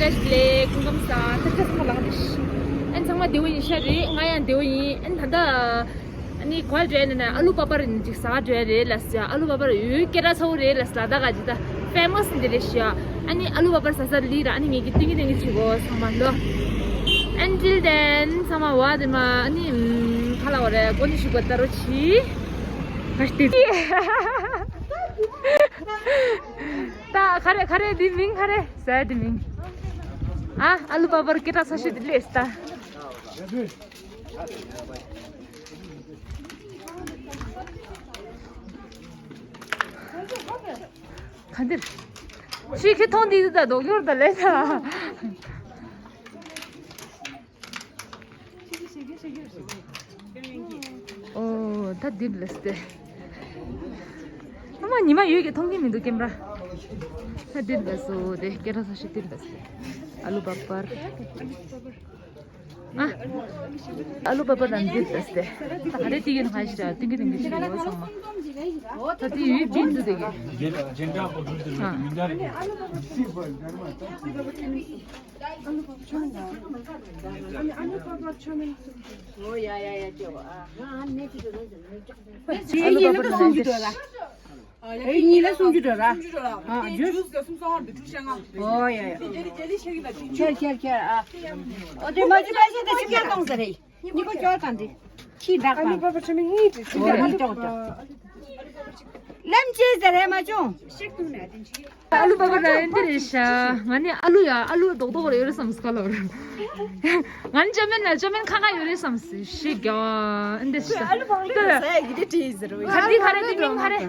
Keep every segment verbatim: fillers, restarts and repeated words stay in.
ལས་སྐུ་ཁམས་བཟང་། ཐབས་ཆག་ཚང་མ་ལངས་ཏེ། ཨན་ཚང་མ་བདེ་བོ་ཡིན་ཤག་རེད། ང་ཡང་བདེ་བོ་ཡིན། ཨན་ད་ལྟ་ཨ་ནི་ག་པར་འགྲོ་ཡིན་ན་ཨ་ལུ་པ་པར་ཅིག་ཟ་འགྲོ་ཡ་རེད་ལ་ཟེར། ཨ་ལུ་པ་པར་ཡོད་སྐད་གྲགས་ཚ་བོ་རེད་ལ་ཟེར། ལ་དྭགས་ག་ཅིག་ད་ཕེ་མ་སི་འདི་རེད་ཤག་ཨ་ནི་ཨ་ལུ་པ་པར་ཟ་ས་ལི་ར། ཨ་ནི་ངེད་ཀྱི་ཏིང་ངེ་ཏིང་ངེ་བྱེད་གོ་ཚང་མ་ལོ། Until then ཚང་མ་བ་དེ་མ་ཨ་ནི་ཁ་ལ་བ་རེད། གོ་ནི་ཞུ་གོ་ད་རོ་ཆི་ག་ཤི་ཏི། ད་ག་རེ་ག་རེ་འདི་མིང་ག་རེ་ཟ་འདི་མིང་། ཨ་ཨ་ལུ་པ་པར་སྐད་གྲགས་ཚ་ཤོས་འདི་ལས་ད། ག་འདིར་ཤི་ཁི་ཐོང་འདི་ད་དོག་ཡོར་ད་ལས་ད། ཨོ་ད་འདིར་ལས་ཏེ། ཨ་མ་ཉི་མ་ཡོད་ཀྱི་མཐོང་གི་མི་འདུག་ཀེམ་ར། ད་འདིར་ལས་སོ་དེ་སྐད་གྲགས་ཚ་ཤོས་འདིར་ལས་ཏེ། ཨ་ལུ་པ་པར། ཨ། ཨ་ལུ་པ་པར་ནང་འདི་ལྟ་སྟེ། ད་ག་རེ་དེ་གི་ནང་ཧ་ཤི་ཏིང་གི་ཏིང་གི་ཞིག་ཡོད་ཚང་མ། ད་དེ་ཡོད་དེ་འདི་དེ་གི། ཨ། ཨ་ལུ་པ་པར་ནང་འདི། ཨེ་གཉིས་ལ་སུམ་ཅུ་འགྲོ་ར། ཨེ་གཉིས་ལ་སུམ་ཅུ་འགྲོ་ར། ཨ་ཇུས། ཨོ་ཡ་ཡ། ཨོ་ཡ་ཡ། ཁྱེར་ཁྱེར་ཁྱེར་ཨ། ཨོ་དེ་མ་ཅི་མ་ཤེས་ད་ཅི་ཀྱང་གཏོང་ཟེར་རེད། ཉི་གོ་ཅོར་གང་དེ། ཁྱི་བདག་པ། ཨ་ནི་པ་པ་ཆ་མི་གཉིས་དེ་ཅི་ཨོ་ཀྱང་ཡི་ཅོག་ཅོག་ལམ་ཅི་ཟེར་རེད་མ་བྱུང་། ཨ་ལུ་པ་པ་ན་ཨེ་འདི་རེད་ཤག་ང་ནི་ཨ་ལུ་ཡ་ཨ་ལུ་རྡོག་རྡོག་རེ་ཡོད་རེད་བསམ་སི་ཁ་ལོར། ང་ནི་ཅོ་མེན་ན་ཅོ་མེན་ཁ་ཁ་ཡོད་རེད་བསམ་སི་ཤི་ག་ཨེ་འདི་ཤག་ཨ་ལུ་པ་པ་ན་ས་ཡ་གི་དེ་ཏི་ཟེར་རོ། ག་འདི་ག་རེ་འདི་མིང་ག་རེ།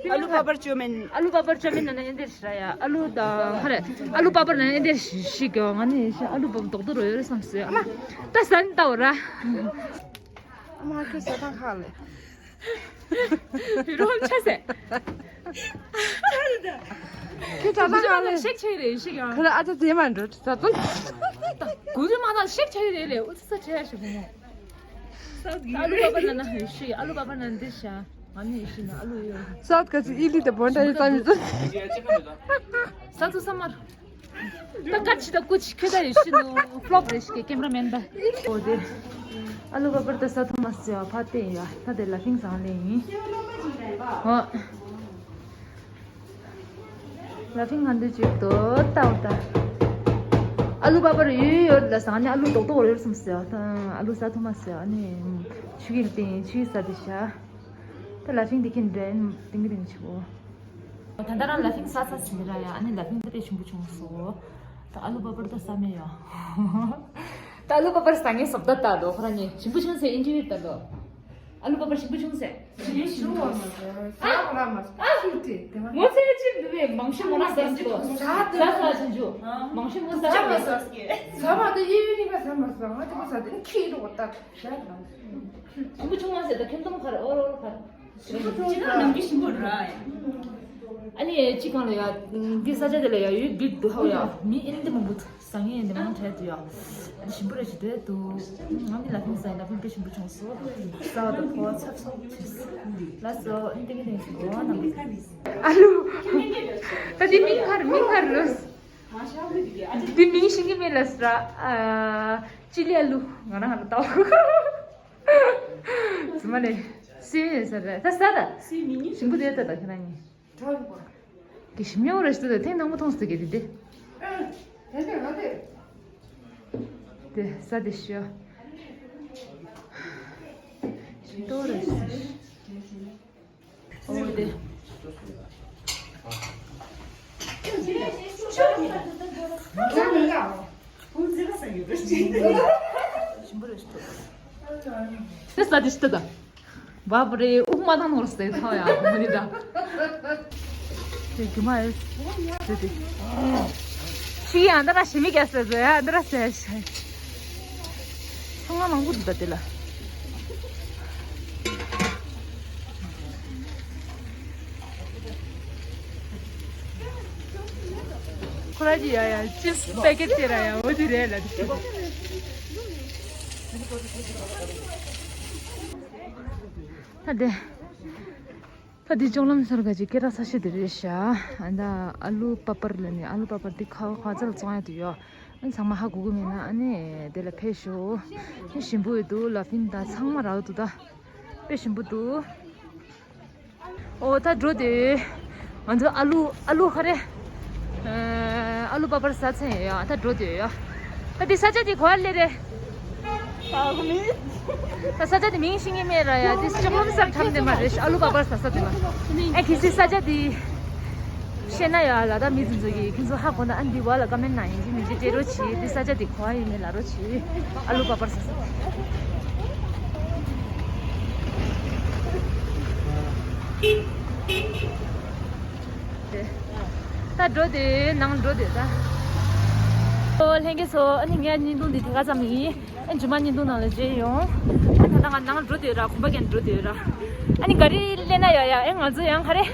ཨ་ལུ་པ་པར་ཅོ་མེན། ཨ་ལུ་པ་པར་ཅོ་མེན་ན་ན་ཨེ་འདི་ཤག་ཡ་ཨ་ལུ་དང་ག་རེ། ཨ་ལུ་པ་པར་ན་ཨེ་འདི་ཤི་ག་ང་ནི་ཤི་ཨ་ལུ་པ་པ་རྡོག་རྡོག་རེ་ཡོད་རེད་བསམ་སི་ཨ་མ། ད་ས་ནི་ལྟ་བ་ར། ཨ་མ་ཁྱོད་ས་ཐང་ཁག་ལས། རོལ་ཆ་ཟེར། ཁྱོད་ད་ལྟ་ག་ལས་ཤེག་ཆེ་རེད་ཤེག་ཡང་། ཁོ་ལ་ཨ་ཅག་དེ་མ་འགྲོ་ད་དུང་། གུ་རུ་མ་དང་ཤེག་ཆེ་རེད་རེད། ཨུ་ཚ་ཚ་ཆེ་ཡ་ཞིག་གོ་མོ། ཨ་ལུ་པ་པ་ན་ན་ཧེ་ཤི་ཨ་ལུ་པ་པ་ན་འདི་ཤ་ང་ནི་ཤི་ན་ཨ་ལུ་ཡོད། སའུ་ཐི་ག་ཚི་ཨི་ལི་དེ་བོན་ཏ་ཡི་ས་མི་ཚོ། ས་ཚུ་ས་མར། ད་ཀ་ཆི་ད་ཀུ་ཆི་ཁྱོད་ད་ཡོད་ཤི་ནུ་ཕློག་རེ་ཤི་ཀེ་ཀེམ་ར་མེན་ད། ཨོ་དེ། ཨ་ལུ་པ་པར་ད་ས་ཐོ་མ་སི་ཡ་ཕ་ཏེ་ཡ་ད་དེ་ལ་ཕིང་སང་ལེ་ཡིན། ཨོ། ལ་ཕིང་ང་འདི་ཅིག་ཏོ་ཏའོ་ཏ། ཨ་ལུ་པ་པར་ཡོད་ཡོད་ལ་སང་ནི་ཨ་ལུ་ཏོག་ཏོག་རེ་སམ་སི་ཡ་ད་ཨ་ལུ་ས་ཐོ་མ་སི་ཡ་ནི་ཆུ་གིར་ཏེ་ཆུ་ས་དེ་ཤ། ད་ལ་ཕིང་འདི་ཁྱེད་འདྲེན་ཏིང་གི་ཏིང་ཆུ་བོ། ད་ལྟ་རང་ལ་ཕིང་ས་ས་ཟིན་ར་ཡ། ཨ་ནི་ལ་ཕིང་ད་དཔེ་ཞིམ་པོ་བྱུང་སོ། ད་ཨ་ལུ་པ་པར་ད་ས་མེ་ཡ། ད་ཨ་ལུ་པ་པར་ས་ངའི་སོབ་ད་ད་དོ་ཁོ་ར་ནི་ཞིམ་པོ་བྱུང་སེ་ཨིན་ཇི་ཡུར་ད་དོ། ཨ་ལུ་པ་པར་ཞིམ་པོ་བྱུང་སེ། ཞིམ་པོ་བྱུང་སེ། ཨ་ཁོ་ར་མ་ས་ཨ་ཞིམ་ཏེ་དེ་མ། ངོ་ཚ་ཅིག་འདུག་པས་མང་ཤོས་ངོ་ར་ས་ཞིམ་པོ། ས་ས་ཞིམ་པོ། མང་ཤོས་ངོ་ས་ཞིམ་པོ། ས་མ་དེ་ཡི་ཡི་ནི་པ་ས་མ་ས་ང་དེ་པ་ས་དེ་ནི་ཁྱི་རོ་ད་ཞག་ལ། ཞིམ་པོ་བྱུང་བ་ཟེར་ད་ཁྱོད་ཚོ་ཁར་ཨོ་རོ་ཁར། ཅི་ནང་ནམ་གྱི་ཞིམ་པོ་ར། ཨ་ནི་ཅི་གང་ལ་ཡ། འདི་ས་ཆ་དེ་ལ་ཡ་ཡོད་བིག་དུ་ཧའོ་ཡ། མི་ཨིན་དི་མང་པོ་ས་ངན་ཨིན་དི་མང་དྲག་དུ་ཡ། ཨ་ནི་ཞིམ་པོ་ར་ཞིག་དུ་དུ། ང་མི་ལ་ཕིང་ས་ལ་ཕིང་དཔེ་ཞིམ་པོ་བྱུང་སོ། ས་བ་དུ་ཕོ་ཚབ་སོ་ཆེས། ལ་སོ་ཨིན་དི་གི་དེང་ཞིག་གོ་ནམ། ཨ་ལུ། ད་འདི་མིང་ཧར་མིང་ཧར་ལོས། འདི་མིང་ཤིང་གི་མེ་ལ་སྲ། ཨ། ཅི་ལི་ཨ་ལུ་ང་རང་ང་ལ་ལྟ་བ། ཙི་མ་ལེ། སི་ཡོད་ས་རེད་ད་ས་ར། སི་མི་ཉིད་ཞིམ་པོ་དེ་ད་ད་ཁྱེད་རང་ཉིད། གི་ཞིམ་ཡོང་རེ་ཞིག་ད་ཐེངས་དང་པོ་མཐོང་སྟེ་གི་དེ་དེ། དེ་ས་དེ་ཤོ། ཞིམ་ཏོ་རེ་ཞིག་ཨོ་དེ། ཞིམ་པོ་རེད་ཤག་དེ་ས་དེ་ཤི་ད། བ་པ་རེ་དབུགས་མ་བཏང་ནོར་ཟེར་ཐོ་ཡ་མི་རེད་ད། དེ་རྒྱུ་མ་ཡོད། དེ་དེ། ཤི་ཡ་འདི་ར་ཞི་མི་རྒྱ་ཟེར་ཟེར་ཡ་འདི་ར་ཟེར་ཤག་ཚང་མ་མང་པོ་འདུག་ད་དེ་ལ། ཁོ་ར་ཅི་ཡ་ཡ་ཅིབ་སི་པེ་ཀེ་ཊི་དེ་ར་ཡ་འོ་དེ་རེད་ལ་དེ། ད་དེ། འདི་ལྕོག་ལམ་སར་ག་ཅིག་སྐད་གྲགས་ས་ཤེས་དེ་རེད་ཤག་ཨ་ད་ཨ་ལུ་པ་པར་ལ་ནི་ཨ་ལུ་པ་པར་འདི་ཁ་ཁ་ཚལ་བཙོང་ཡ་དུ་ཡོད། ཨ་ཚང་མ་ཧ་གོ་གི་མེད་ན་ཨ་ནི་དེ་ལ་ཕེབས་ཤོག་ཨ་ཞིམ་པོ་ཡོད་འདུག་ལ་ཕིན་ད་ཚང་མ་རག་འདུག་ད་དཔེ་ཞིམ་པོ་འདུག་ཨོ་ད་འགྲོ་དེ། ང་ཚོ་ཨ་ལུ་ཨ་ལུ་ཧ་རེ། ཨ་ལུ་པ་པར་ཟ་ཚན་ཡོད་ཡ་ད་འགྲོ་དེ་ཡོད་ཡ། ད་དེ་ས་ཆ་དེ་གོ་བ་ལེ་རེད། ད་ས་ཆ་དེ་མིང་ཤེས་ངེས་མེད་ར་ཡ་དེ་ལྕོག་ལམ་སར་འཁྲབ་ནས་མ་རེད་ཨ་ལུ་པ་པར་ཟ་ས་དེ་མ། ཨེ་ཁི་སི་ས་ཆ་དེ། ཤེས་ན་ཡ་ལ་ད་མི་ཚོ་ཚོ་གི་ཁྱེད་ཚོ་ཧ་གོ་ན་ཨ་འདི་བ་ལ་ཀ་མེན་ན་ཡིན་གྱི་མི་འདི་སྤྲད་རོགས་གྱིས་འདི་ས་ཆ་འདི་གོ་ཨ་ཡིན་མིན་ལ་རོགས་གྱིས་ཨ་ལུ་པ་པར་ཟ་ས། ད་འགྲོ་དེ་ནང་འགྲོ་དེ་ད། ཨོ་ལྷན་རྒྱས་ཚོ་ཨ་ནི་ངའི་བརྙན་ཐུང་འདི་དེ་ག་ཙམ་ཡིན། ཨ་ནི་ཇུ་མ་བརྙན་ཐུང་ནང་ལ་མཇལ་ཡོང་། ཨ་ད་ལྟ་ང་ནང་འགྲོ་སྡོད་ར་གོམ་པ་རྒྱག་འགྲོ་སྡོད་ར། ཨ་ནི་ག་རི་སླེབས་ན་ཡ་ཡ་ཨེ་ང་ཚོ་ཡང་ག་རེ།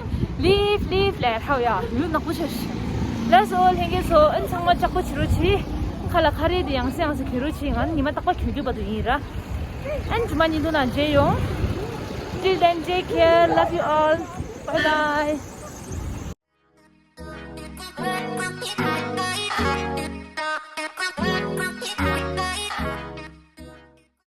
ལིབ་ལིབ་ལས་ཧྲའོ་ཡ་ལུས་ནག་པོ་ཆགས་ཤི། ལགས་སོ་ལྷན་རྒྱས་ཚོ་ཨ་ནི་ཚང་མ་ལྕགས་པོ་བྱེད་རོགས་གྱིས། ཁ་ལ་ཁ་རས་དེ་ཡང་སེ་ཡང་སེ་གྱོན་རོགས་གྱིས་ང་ནི་ཉི་མ་རྟག་པར་གྱོན་གྱོན་པ་དུ་ཡིན་ར། ཨ་ནི་ཇུ་མ་བརྙན་ཐུང་ནང་མཇལ་ཡོང་། Till then, take care. Love you all. Bye bye.